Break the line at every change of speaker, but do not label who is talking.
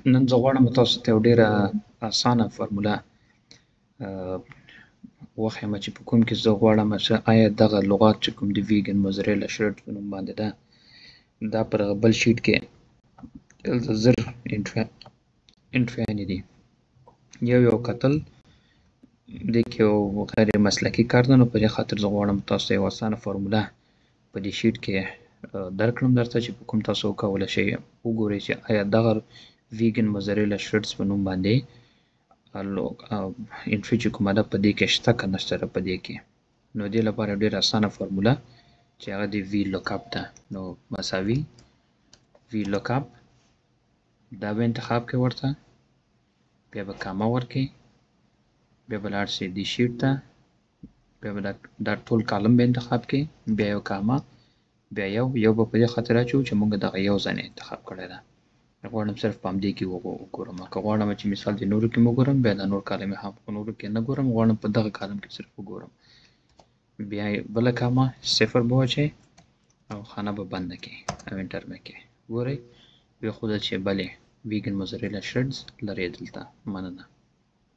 نن زه غواړم تاسو ته یو ډیره اسانه فارموله وښیم چې په کوم کې زه غواړم چې آیا دغه لغات چې کوم د ویګن موزریلا شرټ په نوم باندې ده، دا پر هغه بل شیټ کې دلته 1000 انټریانې دي. یو یو کتل دې کې یو غیر مسلکي کار ده، نو په دې خاطر زه غواړم تاسو ته یو اسانه فارموله په دې شیټ کې درکړم درته چې په کوم تاسو وکولی شئ وګورئ چې آیا دغه ویګن موزریلا شرټس په نوم باندې انټري چې کومه ده په دې کې شته که نشته ده په دې کې. نو دې لپاره ډېره اسانه فارموله چې هغه د وی لوک اپ ده، نو مساوي وی لوک اپ دا به انتخاب کړئ ورته، بیا به کامه ورکړئ، بیا به لاړ شئ دې شیټ ته، بیا به دا ټول کالم به انتخاب کړئ، بیا یو کامه، بیا یو یو به په دې خاطر اچوو چې موږ دغه یو ځای انتخاب کړی ده. غواړم صرف په همدې کې وګورم، که غواړم چې مثال د نورو کې وګورم بیا دا نور کالم هم په نورو کې نه ګورم، غواړم په دغه کالم کې صرف وګورم. بیا بله کامه صفر به واچوئ او خانه به بنده کړئ او انټر به کړئ. ګورئ ویې ښوده چې بلې ویګن موزریلا شرټس لرې دلته. مننه.